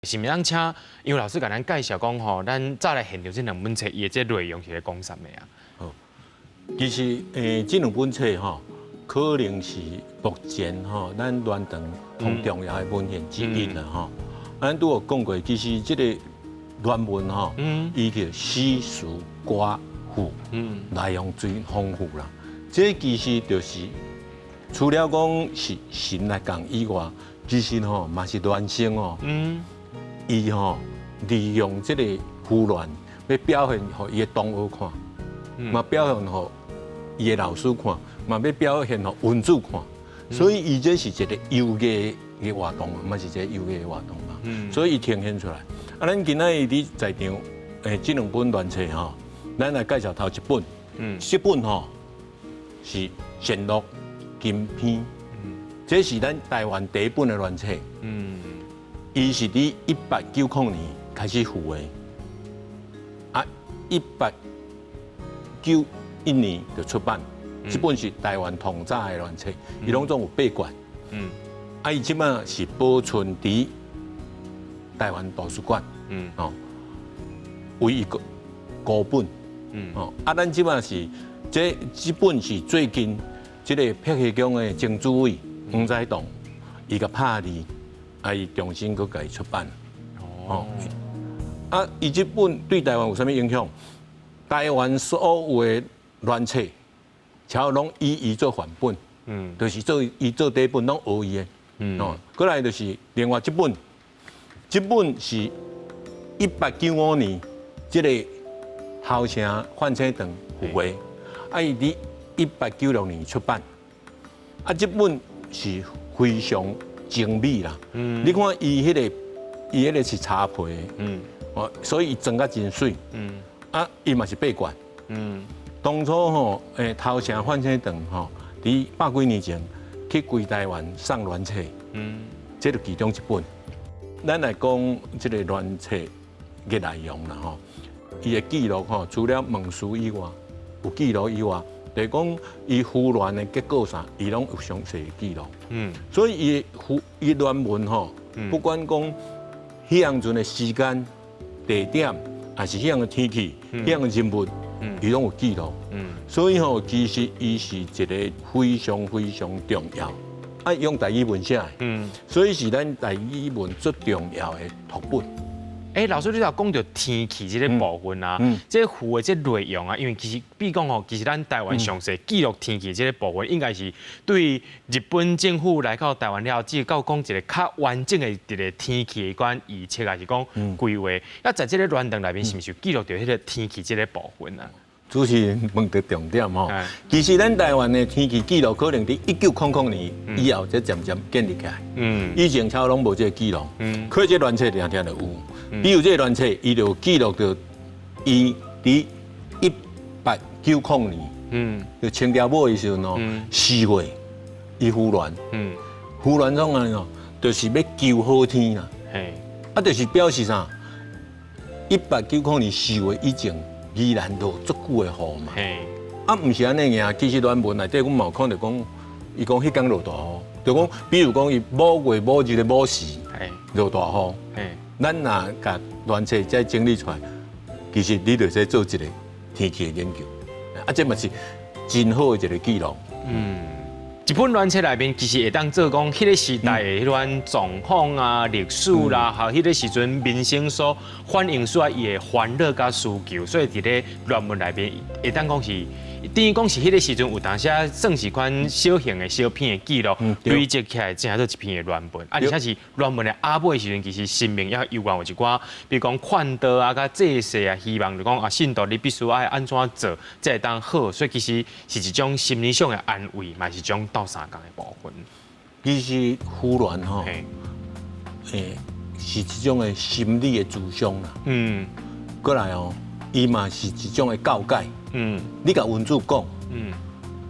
是毋是咱請楊老師共咱介紹講吼，咱再來現場這兩本冊，伊的這內容是咧講啥物啊？好，其實這兩本冊吼，可能是目前吼咱鸞堂上重要的文獻之一啦吼。咱拄有講過，其實這個鸞文吼，伊叫詩詞歌賦，內容最豐富啦。這其實就是除了講是神來講以外，其實吼嘛是孌生哦。伊吼利用這個符戀，欲表現予伊的同學看，嘛表現予伊的老師看，嘛欲表現予文主看，所以伊這是一個遊藝的活動，嘛是一個遊藝的活動嘛。所以伊呈現出來。啊，咱今仔日佇在場，這兩本亂冊吼，咱來介紹頭一本。這本吼是《善樂金篇》，這是咱台灣第一本的亂冊。伊是佇1890年開始付的，啊，1891年就出版。這本是台灣上早的亂冊，伊攏總有八卷。啊，伊這馬是保存佇台灣圖書館。哦，唯一個孤本。哦，啊，咱這馬是這本是最近這個碧溪宮的曾主委黃載棟，伊共拍字。啊！伊重新閣共伊出版。哦，啊！伊這本對台灣有啥物影響？台灣所有的亂冊，差不多攏以伊做範本，就是做伊做底本，攏學伊的。哦，過來就是另外這本，這本是1895年這個頭城范清堂付的，啊，伊佇1896年出版。啊，這本是非常精美啦，你看伊彼個是柴皮，哦，所以伊裝甲真媠，啊，伊嘛是八卷，當初吼，頭城范清堂吼，佇百幾年前去規台灣送亂冊，這就其中一本。咱來講這個亂冊的內容啦吼，伊的記錄吼，除了問事以外，有記錄以外，就是講伊符戀的結果啥，伊攏有詳細的記錄。所以伊符伊戀文吼，不管講彼當陣的時間、地點，還是彼樣的天氣、彼樣的人物，伊攏有記錄。所以吼，其實伊是一個非常非常重要，啊，用台語文寫的，所以是咱台語文最重要的拓本。欸，老師，你頭講著天氣這個部分啊，這符的這內容啊，因為其實比如講吼，其實咱台灣詳細記錄天氣這個部分，應該是對日本政府來到台灣了後，只到講一個較完整的一個天氣的款預測，還是講規劃。啊，在這個亂檔內面，是毋是有記錄著彼個天氣這個部分啊？主持人問著重點吼，其實咱台灣的天氣記錄可能佇1900年以後才漸漸建立起來。以前差不多攏無這個記錄。可這亂冊定定就有。比如這個亂冊，伊就記錄著伊佇1890年，就清朝尾的時陣哦，4月，伊符戀，符戀創啥哦，就是欲求好天啦。啊，就是表示啥？1890年4月以前，宜蘭落足久的雨嘛。啊，毋是按呢爾，其實亂文內底，阮嘛有看著講，伊講彼工落大雨，就講，比如講伊某月某日的某時落大雨。咱若共亂冊再整理出來，其實你就使做一個天氣的研究，啊，這嘛是真好的一個記錄。一本亂冊內面其實會當做講彼個時代的彼款狀況啊、歷史啦，還有彼個時陣民生所反映出來伊的煩惱佮需求，所以佇咧亂文內面會當講是，等於講是彼個時陣有當時啊算是款小型的小片的記錄，累積起來成做一篇的亂文。啊，而且是亂文的阿尾時陣，其實神明也猶原有一寡，比如講勸導啊、佮祭祀啊，希望就講啊，信徒你必須愛按怎做，才會當好。所以其實是一種心理上的安慰，嘛是一種鬥相共的部分。其實符戀吼，是一種的心理的諮商啦。過來哦，伊嘛是一種的告解。你共文主講，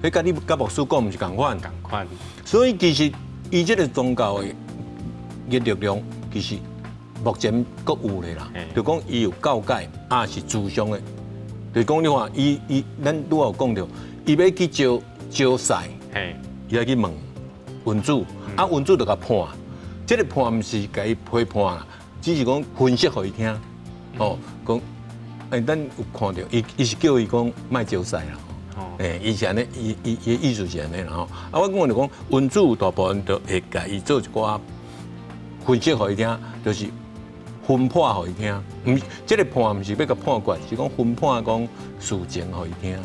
彼佮你共牧師講毋是仝款。仝款。所以其實伊這個宗教的力量，其實目前閣有咧啦。就講伊有告解，也是諮商的。就講你看，伊咱拄仔有講著，伊欲去招招婿，伊愛去問文主，啊文主就共判。這個判毋是共伊批判啦，只是講分析予伊聽，哦，講，咱有看著，伊是叫伊講莫招使啦，伊是按呢，伊的意思是按呢啦吼。啊，我講就講，文字大部分都會共伊做一寡分析予伊聽，就是分判予伊聽。毋，這個判毋是欲共判決，是講分判講事情予伊聽。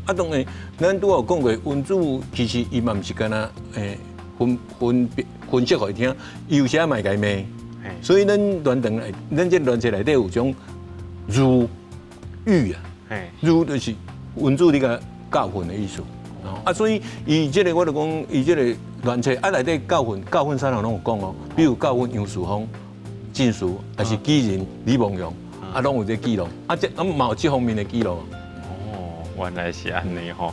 啊，當然，咱拄仔有講過，文字其實伊嘛毋是干焦分析予伊聽，伊有時嘛會共伊罵。所以咱亂長內，咱這亂冊內底有種辱喻啊，辱就是文字你共教訓的意思。啊，所以伊這個我就講，伊這個亂冊啊內底教訓，教訓啥人攏有講哦，比如教訓楊樹峰進士，抑是舉人李夢陽，啊，攏有這記錄，啊，這啊嘛有這方面的記錄。哦，原來是按呢吼。